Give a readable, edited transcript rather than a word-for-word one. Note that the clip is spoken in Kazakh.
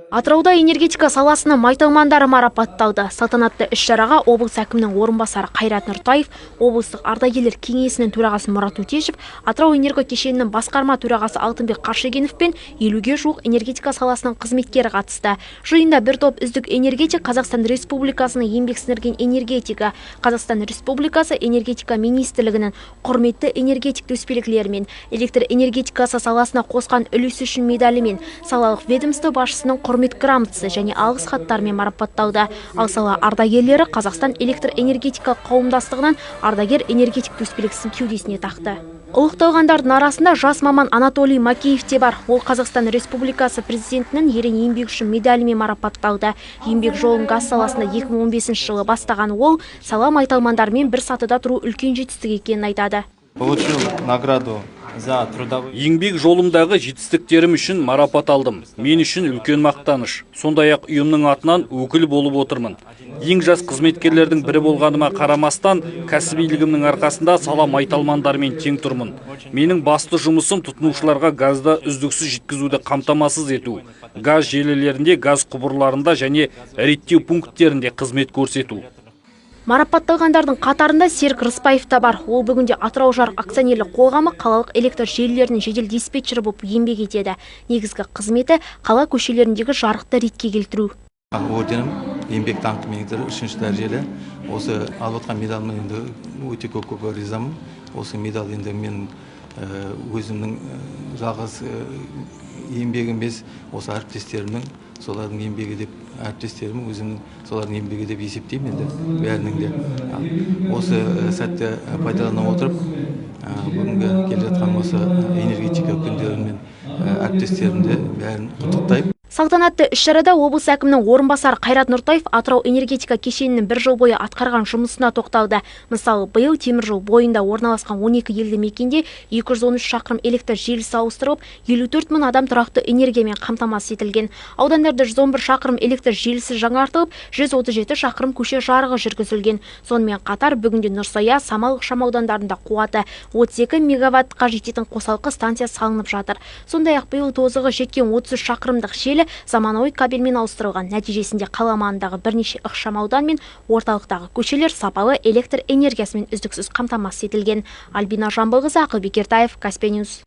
Атырауда энергетика саласының майталмандары марапатталды. Салтанатты іс-шараға облыс әкімінің орынбасары Қайрат Нұртаев, облыстық ардагерлер кеңесінің төрағасы Мұрат Өтешев, Атырау энерго кешенінің басқарма төрағасы Алтынбек Қаршегенов пен 50-ге жуық энергетика саласының қызметкері қатысты. Жиында бір топ үздік энергетик Қазақстан Республикасының еңбек сіңірген энергетигі, Қазақстан Республикасы энергетика министрлігінің құрметті энергетик төсбелгілерімен, электр энергетикасы саласына қосқан үлесі үшін медалімен, салалық ведомство басшысының құрмет грамотасы және алғыс хаттарымен марапатталды. Ал сала ардагерлері Қазақстан электр энергетика қауымдастығынан ардагер энергетик төсбелгісін кеудесіне тақты. Ұлықталғандардың арасында жас маман Анатолий Макеев те бар. Ол Қазақстан Республикасы президентінің ерен еңбегі үшін медалімен марапатталды. Еңбек жолын газ саласында 2015 жылы бастаған ол сала майталмандарымен бір сатыда тұру үлкен жетістік екенін айтады. Получил награду за трудовые. Еңбек жолымдағы жетістіктерім үшін марапат алдым. Мен үшін үлкен мақтаныш. Сондай-ақ ұйымның атынан өкіл болып отырмын. Ең жас қызметкерлердің бірі болғаныма қарамастан, кәсібилігімнің арқасында сала майталмандарымен тең тұрмын. Менің басты жұмысым — тұтынушыларға газды үздіксіз жеткізуді қамтамасыз ету, газ желілерінде, газ құбырларында және реттеу пункттерінде қызмет көрсету. Марапатталғандардың қатарында Серік Рыспаев та бар. Ол бүгінде Атырау жарық акционерлік қоғамы қалалық электр желілерінің жедел диспетчері болып еңбек етеді. Негізгі қызметі — қала көшелеріндегі жарықты ретке келтіру. Орденім — Еңбек даңқы медалі, үшінші дәрежелі. Осы алып отқан медалыма енді өте көп көп ризамын. Осы медаль енді мен өзімнің жалғыз еңбегім емес, осы әріптестерімнің, солардың еңбегі деп, әріптестерім, өзімнің, солардың еңбегі деп есептеймін енді бәрінің де. Осы сәтті пайдалана отырып, бүгінгі келе жатқан осы энергетика күндерімен әріптестерімді бәрін құттықтаймын. Салтанатты іс-шарада облыс әкімінің орынбасары Қайрат Нұртаев Атырау энергетика кешенінің бір жыл бойы атқарған жұмысына тоқталды. Мысалы, биыл теміржол бойында орналасқан 12 елді мекенде 213 шақырым электр желісі ауыстырылып, 54 мың адам тұрақты энергиямен қамтамасыз етілген. Аудандарда 111 шақырым электр желісі жаңартылып, 137 шақырым көше жарығы жүргізілген. Сонымен қатар бүгінде Нұрсая, Самал ықшам аудандарында қуаты 32 мегаваттқа жететін қосалқы станция салынып жатыр. Сондай-ақ биыл тозығы жеткен 33 шақырымдық желі заманауи кабельмен ауыстырылған. Нәтижесінде қала маңындағы бірнеше ықшам аудан мен орталықтағы көшелер сапалы электр энергиясымен үздіксіз қамтамасыз етілген. Альбина Жамбылқызы, Ақылбек Ертаев, Каспий Ньюс.